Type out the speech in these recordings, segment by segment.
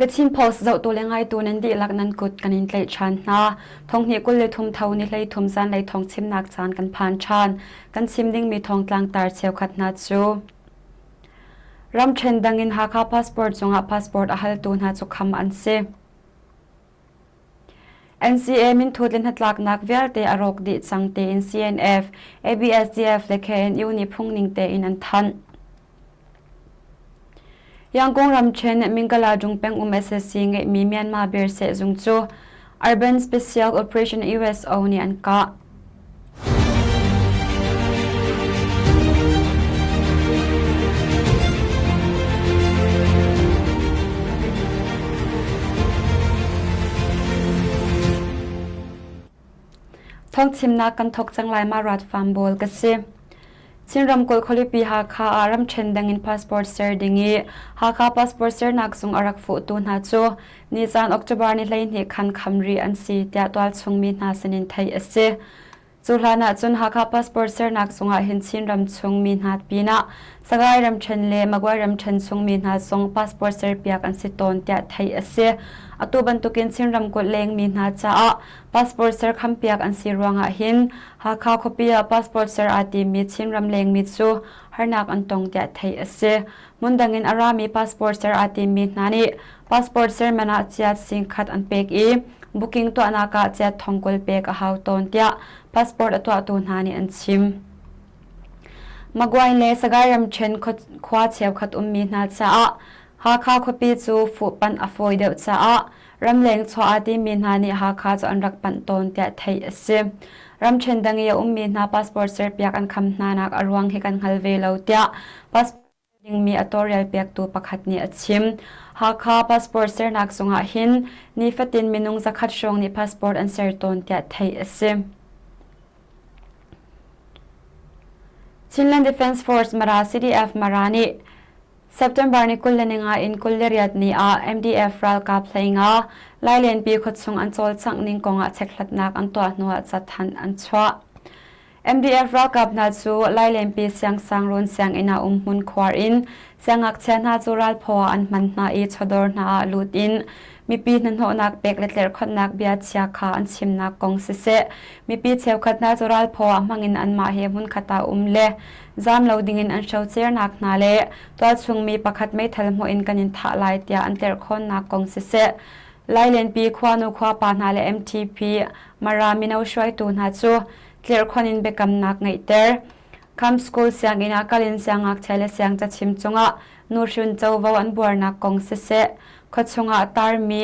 The Chin Post zohtu le ngaitu nan dihlak nan kut kan in tlaih ṭhan hna. Thonghnih 23 tho ni 13 zanlei thawng chimnak caan kan phan ṭhan. Kan chim dingmi thawngtlang tar cheukhat hna cu Ramṭhen dang in Hakha passport zungah passport a haltu hna cu kham an si. NCA minthut le hnatlaknak vialte a rawk dih cang tiin CNF, ABSDF le KNU nih phungning tein an thanh. Yangon ramṭhen Mingaladung pengum SSC ngeihmi Myanmar beer sehzung cu Urban Special Operation USO nih an kah. Thawngchimnak kan thawk cang lai ma rat farm bawl ka si. Chin ramkulh khualipi Hakha ah ramṭhen dang in passport ser ding i Hakha passport sernak zung a rak fuhtu hna cu nizaan October ni 12 khan kham rih an si tiah tualchung mi hna sinin theih a si. Cu hlan ah cun Hakha passport sernak zung ah hin Chin ram chung mi hna pinah Sagaing ramṭhen le Magway ramṭhen chung mi hna zong passport serpiak an si tawn tiah theih a si. Atu bantukin Chin ramkulh leng mi hna caah passport ser khampiak an si ruangah hin Hakha khuapi ah passport ser aa timmi Chin ram lengmi cu harnak an tong tiah theih a si. Hmundang in a rami passport ser aa timmi hna nih passport ser man ah chiat singkhat an pek i booking tuahnak ah chiat thongkul pek a hau tawn tiah passport a tuahtu hna nih an chim. Magway le Sagaing ramṭhen khua cheukhat ummi hna caah Hakha khuapi cu fuhpanh a fawi deuh caah ramleng chuah aa timmi hna nih Hakha cu an rak panh tawn tiah theih a si. Ramṭhen dang i a ummi hna passport serpiak an kham hnanak a ruang hi kan hngal ve lo tiah passport dingmi a tawlrel piaktu pakhat nih a chim. Hakha passport sernak zungah hin nifatin minung zakhat hrawng nih passport an ser tawn tiah theih a si. Chinland Defence Force Mara CDF Mara nih September ni 25 in 28 ni ah MDF ralkap 15 Lailenpi khuachung an cawlcangh ning kongah chekhlatnak an tuah hnuah cathanh an chuah. MDF ralkap hna cu Lailenpi siangsangruun sianginn ah umhmun khuar in siangngakchia hna cu ralphaw ah an hman hna i chawdawr hna ah lut in mipi hnahnawhnak pek le tlerhkhonhnak bia chia kha an chimnak kong siseh, mipi cheukhat hna cu ralphaw ah hmang in anmah he hmunkhat ah um le zaam lo dingin an hrocernak hna le tualchung mi pakhat meithal hmuh in kan in thah lai tiah an tlerhkhawnnak kong siseh, Lailenpi khuanu khuapa hna le MTP Mara mino hruaitu hna cu tlerhkhonh in biakamnak ngeihter. Kham School sianginn ah kal in siangngakchia le siangcachim cungah nuhrin covo an buarnak kong siseh, khuachung ah tarmi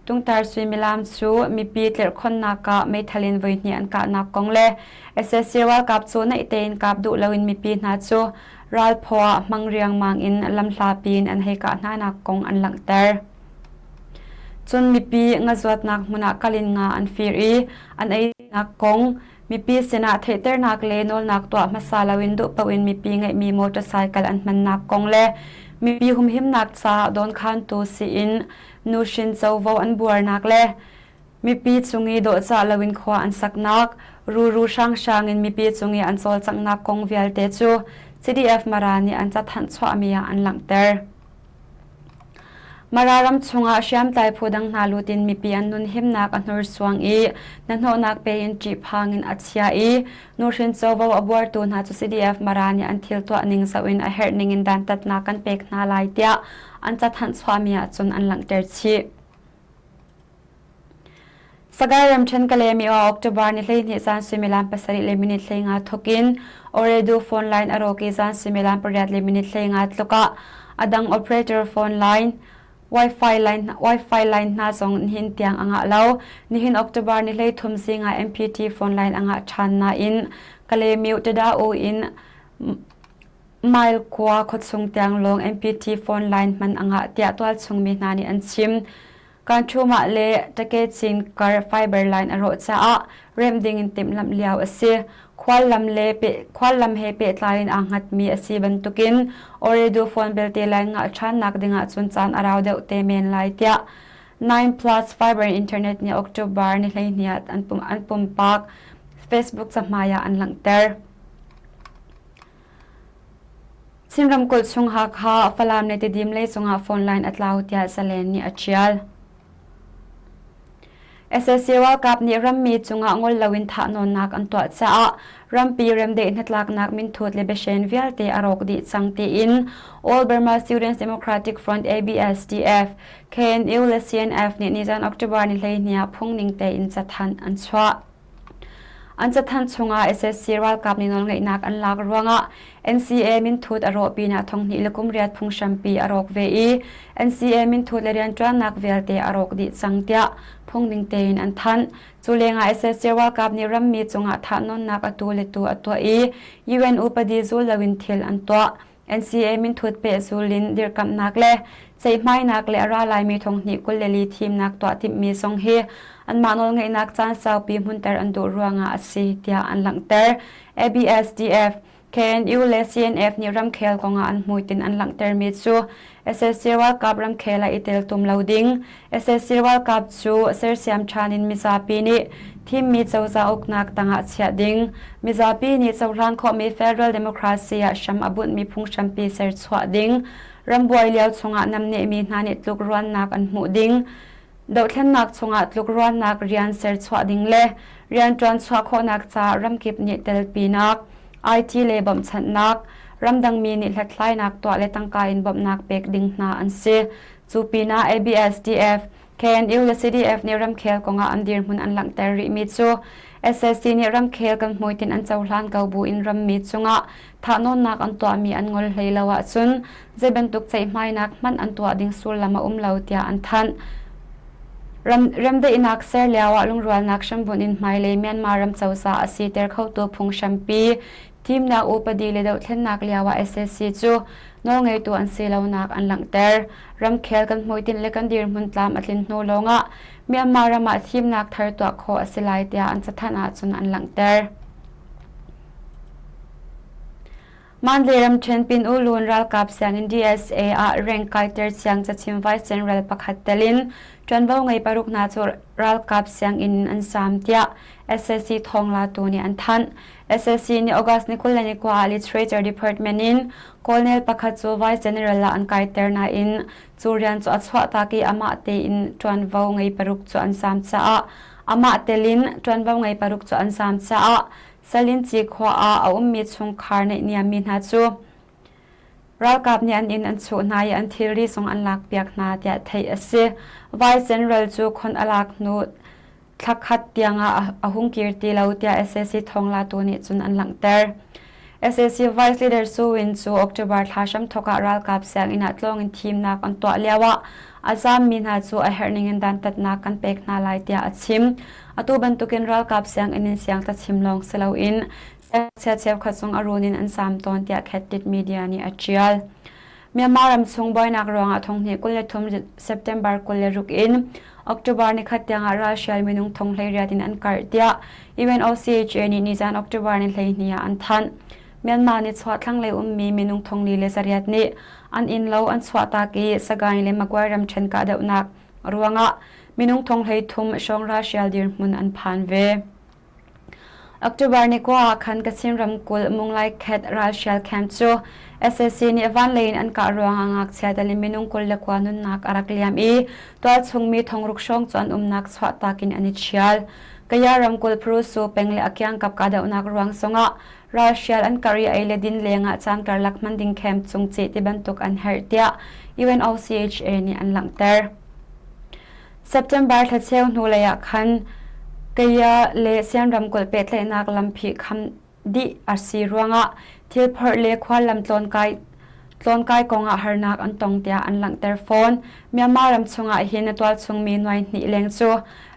tungtar suimilam cu mipi tlerhkhonnak ah meithal in voihnih an kahnak kong le sac ralkap cu naih tein kap duh loin mipi hna cu ralphaw ah hmang riangmang in lamhlapi in an hei kah hnanak kong an langhter. Cun mipi ngazuatnak hmun ah kal in nga an fir i an einak kong mipi sinah theihternak le nawlnak tuah hmasa loin duhpaoh in mipi ngeihmi motorcycle an hmannak kong le mipi humhimnak caah dawnkhantu siin nuhrin covo an buarnak le mipi cung i dawhcah loin khua an saknak ruru hranghrang in mipi cung i an cawlcanghnak kong vialte cu CDF Mara nih an cathanh chuahmi ah an langhter. Mara ram chungah hriamtlai phu dang hna lut in mipi an nunhimnak a hnursuang i hnahnawhnak pe in ṭihphang in a chia i nuhrin covo a buartu hna cu CDF Mara nih an thil tuah ning zoh in a herh ning in dantatnak kan pek hna lai tiah an cathanh chuahmi ahcun an langhter chih. Sagaing ramṭhen Kalaymyo ah October ni 12 zan suimilam 7 le minute 15 thawk in Ooredoo phone line a rawk i zan suimilam 8 le minute 15 tluk ah a dang operator phone line Wi-Fi line Wi-Fi line hna zong nihin tiang a ngah lo. Nihin October ni 13 zing ah MPT phone line a ngah ṭhan nain Kalaymyo Tada-U in Mile khua khuachung tiang lawng MPT phone line hman a ngah tiah tualchung mi hna nih an chim. Kanṭhumah le Takecin kar fiber line a rawh caah remh ding in timhlamh lio a si. Khuallam le khuallam he pehtlai in aa hngatmi a si bantukin Ooredoo phone belte line ngah ṭhannak ding ahcun caan a rau deuh te men lai tiah 9 Plus Fiber Internet nih October ni 12 ah an pum an pumpak Facebook cahmai ah an langhter. Chin ramkulh chung Hakha, Falam le Tidim lei cungah phone line a tlau tiah Zalen nih a ṭial. Sac ralkap nih rammi cungah ngol loin thahnawnnak an tuah caah rampi remdaih hnatlaknak minthut le biahren vialte a rawk dih cang tiin All Burma Students Democratic Front ABSDF, KNU le CNF nih nizan October ni 12 ah phungning tein cathanh an chuah. An cathanh chungah sac ralkap nih nawlngeihnak an lak ruangah NCA minthut a rawh pinah thonghnih le kumriat phunghrampi a rawk ve i NCA minthut le rianṭuannak vialte a rawk dih cang tiah phungning tein an thanh. Cu lengah sac ralkap nih rammi cungah thahnawnnak atu le tu a tuah i UN upadi zul loin thil an tuah. NCA minthut pehzul in dirkamhnak le ceihmainak le a ra laimi thonghnih 24 thimnak tuah timhmi zong hi anmah nawlngeihnak caan saupi hmunter an duh ruangah a si tiah an langhter. ABSDF, KNU le CNF nih ramkhel kongah an hmuitinh an langhtermi cu sac ralkap ramkhel ah i teltum lo ding, sac ralkap cu sersiam ṭhan in mizapi nih thimmi cozah uknak tangah chiah ding, mizapi nih cohlan khawhmi federal democracy ah hram a bunhmi phunghrampi serchuah ding, rambuai lio chungah namnehmi hna nih tlukruannak an hmuh ding, dohthlennak chungah tlukruannak rian serchuah ding le rianṭuan chuah khawhnak caah ramkip nih telpinak, IT le bawmhchanhnak, ramdangmi nih hlathlainak tuah le tangka in bawmhnak pek ding hna an si. Cu pinah ABSDF, KNU le CDF nih ramkhel kongah an dirhmun an langhter rihmi cu sac nih ramkhel kan hmuitinh an cohlan ko buin rammi cungah thahnawnnak an tuahmi an ngol hlei lo ahcun zei bantuk ceihmainak hmanh an tuah ding sullam a um lo tiah an thanh. Remdaihnak ser lioah lungrualnak hrambunh in hmailei Myanmar ram cozah a siter khotu phunghrampi thimnak upadi le dohthlennak lioah sac cu nawlngeitu an si lonak an langhter. Ramkhel kan hmuitinh le kan dirhmun tlam a tlin hnu lawngah Myanmar ram ah thimnak thar tuah khawh a si lai tiah an cathanh ahcun an langhter. Mandalay ramṭhen Pin U Lun ralkap sianginn DSA ah rank kaiter siang cachim Vice General pakhat tel in ṭuanvo ngei paruk hna cu ralkap sianginn in an saam tiah sac thawnglatu nih an thanh. Sac nih August ni 29 ah Literature Department in Colonel pakhat cu Vice General ah an kaiter nain cu rian cu a chuahtak i amah tein ṭuanvo ngei paruk cu an saam caah amah tel in ṭuanvo ngei paruk cu an saam caah Salinci khua ah a ummi chungkhar naihniammi hna cu ralkap nih an inn an chuh hna i an thilri zong an lakpiak hna tiah theih a si. Vice General cu khon a lak hnu thla khat tiangah a hung kir ti lo tiah sac thawnglatu nih cun an langhter. Sac Vice Leader Su Win cu October thla hramthawk ah ralkap sianginn ah tlawng in thimnak an tuah lioah a zaammi hna cu a herh ning in dantatnak kan pek hna lai tiah a chim. Atu bantukin ralkap sianginn in siangtachim lawng si loin siangngakchia cheukhat zong a run in an zaam tawn tiah Khet Media nih a ṭial. Myanmar ram chung buainak ruangah thonghnih 23 September 26 in October nikhat tiangah ralhrial minung thong 18 in an karh tiah UNOCHA nih nizan October ni 12 ah an thanh. Myanmar ni chuah thlanglei ummi minung thong li le zariat nih an innlo an chuahtak i Sagaing le Magway ramṭhen kahdohnak ruangah minung thong 13 hrawng ralhrial dirhmun an phan ve. October ni kua ah khan Kachin ramkulh Munglai Khet ralhrial camp cu sac nih vanlei in an kah ruangah ngakchia tel in minung 29 nunnak a rak liam i tualchung mi thongruk hrawng cu an umnak chuahtak in an i ṭhial. Kaya ramkulh Prusu peng le a kiangkap kahdohnak ruang zongah ralhrial an karh i ei le din lengah caan karlak hman ding camp cung cih ti bantuk an herh tiah UNOCHA nih an langhter. September thlacheu hnulei ah khan Kaya le Sian ramkulh pehtlaihnak lamphih kham dih a si ruangah thilphorh le khuallam tlawnkai tlawnkai kongah harnak an tong tiah an langhter fawn. Myanmar ram chungah hin a tualchung mi nuai hnih leng cu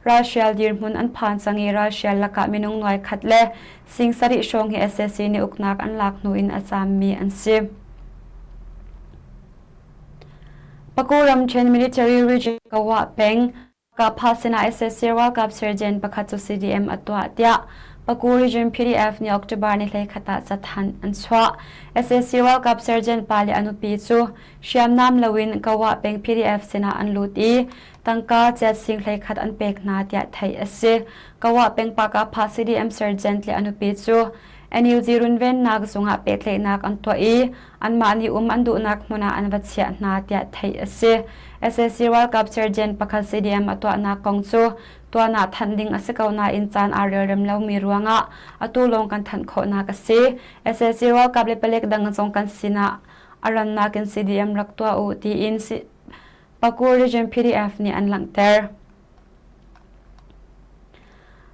ralhrial dirhmun an phan cang i ralhrial lakah minung nuai khat le sing sarih hrawng hi sac nih uknak an lak hnu in a caammi an si. Paku ramṭhen military region Kawah peng Kapha sinah sac ralkap sergeant pakhat cu CDM a tuah tiah Paku region PDF nih October ni 21 ah cathanh an chuah. Sac ralkap sergeant pa le a nupi cu hriamnam loin Kawah peng PDF sinah an lut i tangka ciat sing 11 an pek hna tiah theih a si. Kawah peng Pakapha CDM sergeant le a nupi cu. NUG runvennak zung ah pehtlaihnak an tuah i anmah nih um an duhnak hmun ah an va chiah hna tiah theih a si. Sac ralkap sergeant pakhat CDM a tuahnak kong cu tuan ah thanh ding a si ko nain caan aa relrem lomi ruangah atu lawng kan thanh khawhnak a si. Sac ralkap le palek dang zong kan sinah a rannak in CDM rak tuah u tiin Pakur Region PDF nih an langhter.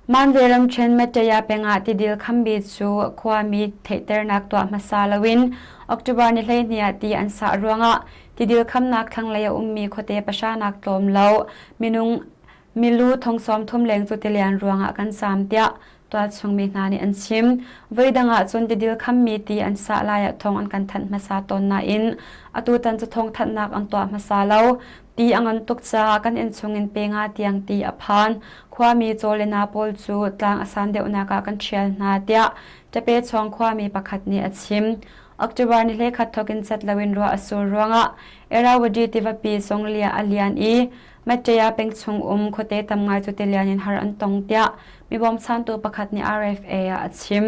Manve ramṭhen Mettaya peng ah tidil khambi cu khuami theihternak tuah hmasa loin October ni 12 ah ti an sah ruangah tidil khamnak thlanglei a ummi khuate pahranak tlawm lo minung milu thong 30 leng cu tilian ruangah kan zaam tiah tualchung mi hna nih an chim. Voidang ah cun tidil khammi ti an sah lai ah thawng an kan thanh hmasa tawn nain atutan cu thawngthanhnak an tuah hmasa lo. Ti a ngan tuk caah kan innchung in pe nga tiang ti a phan. Khuami caw le na pawl cu tlang a san deuhnak ah kan ṭhial hna tiah Ṭape Chawng khuami pakhat nih a chim. October ni 11 thawk in cat loin ruah a sur ruangah Irrawaddy tivapi zong lia a lian i Mattaya peng chung um khuate tam ngai cu tilian in har an tong tiah mi bawmchantu pakhat nih RFA ah a chim.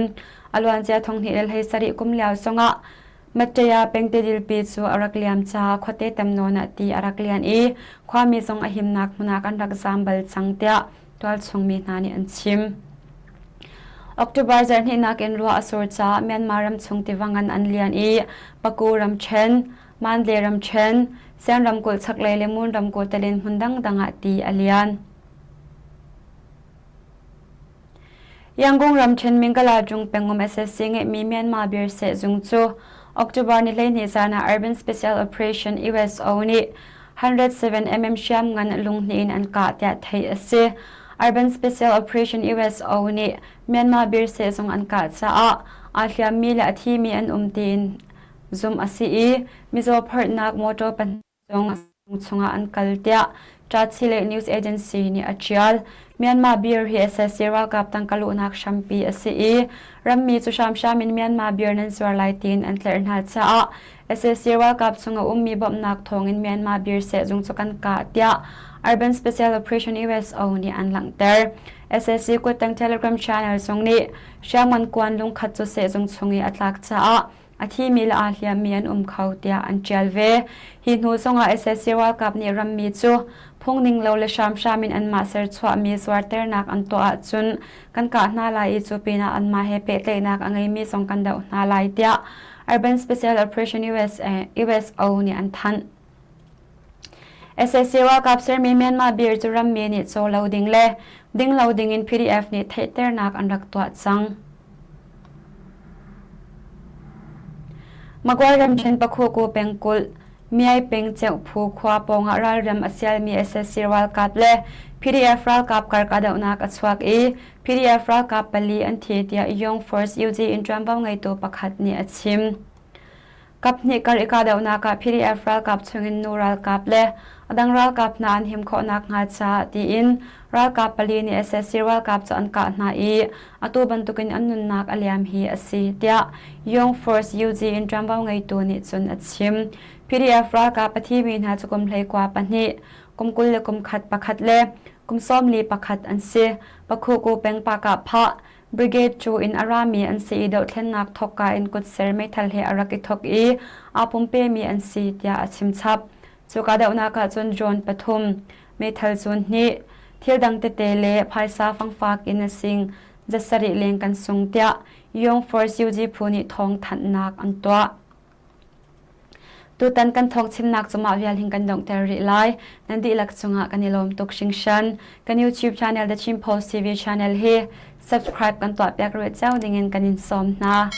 A luancia thonghnih le 17 kum lio zongah Mattaya peng tidilpi cu a rak liam caah khuate tam nawn ah ti a rak lian i khuami zong a himnak hmun ah kan rak zaam bal cang tiah tualchung mi hna nih an chim. October zarhhnihnak in ruah a sur caah Myanmar ramchung tiva ngan an lian i Paku ramṭhen, Mandalay ramṭhen, Sian ramkulh chaklei le Mon ramkulh telin hmun dangdang ah ti a lian. Yangon ramṭhen Mingala Jung pengum SSC ngeihmi Myanmar beer sehzung cu October ni 12 zan ah Urban Special Operation USO nih 107 mm hriamngan lunghnih in an kah tiah theih a si. Urban Special Operation USO nih Myanmar beer sehzung an kah caah aa hliammi le a thimi an um tiin zumh a si i mizaw phorhnak motor pahnih zong chungah an kal tiah Ṭachile News Agency nih a ṭial. Myanmar beer hi sac ralkap tangka luhnak hrampi a si i rammi cu hramhram in Myanmar beer nan zuar lai tiin an tlerh hna caah sac ralkap chung a ummi bawmhnak thawngin Myanmar beer sehzung cu kan kah tiah Urban Special Operation USO nih an langhter. Sac kuttang Telegram channel zong nih hriamngan kuan lungkhat cu sehzung chung i a tlak caah a thimi le aa hliammi an um kho tiah an ṭial ve. Hi hnu zongah sac ralkap nih rammi cu phungning lo le hramhram in anmah serchuahmi zuarternak an tuah ahcun kan kah hna lai i cu pinah anmah he pehtlaihnak a ngeimi zong kan doh hna lai tiah Urban Special Operation USA, USO nih an thanh. Sac ralkap sermi Myanmar beer cu rammi nih caw lo ding le ding lo ding in PDF nih theihternak an rak tuah cang. Magway ramṭhen Pakhuku pengkulh Myai peng Ceukphu khua pawngah ralram a sialmi sac ralkap le PDF ralkap kar kahdohnak a chuak i PDF ralkap pali an thi tiah Young Force UG in ṭuanvo ngeitu pakhat nih a chim. Kaphnih kar i kahdohnak ah PDF ralkap chungin nu ralkap le a dang ralkap hna an him khawh nakhnga caah tiin ralkap pali nih sac ralkap cu an kah hna i atu bantukin an nunnak a liam hi a si tiah Young Force UG in ṭuanvo ngeitu nih cun a chim. PDF ralkap a thimi hna cu kum 21 pahnih, kum 20 le kum khat pakhat le kum 41 an si. Pakhuku peng Pakah phah Brigade cu in a rami an si i dohthlennak thawkka in kutser meithal he a rak i thawk i aa pumpemi an si tiah a chimchap. Cu kahdohnak ahcun drone pathum, meithal zun hnih, thil dang tete le phaisa fangfak in a sing zasarih leng kan sung tiah Young Force UG phu nih thawng thanhnak an tuah. Tutan kan thawng chimnak cu mah vial hin kan donghter rih lai. Nan dihlak cungah kan i lawm tuk hringhran. Kan YouTube channel The Chin Post TV channel hi subscribe kan tuahpiak rih cio dingin kan in sawm hna.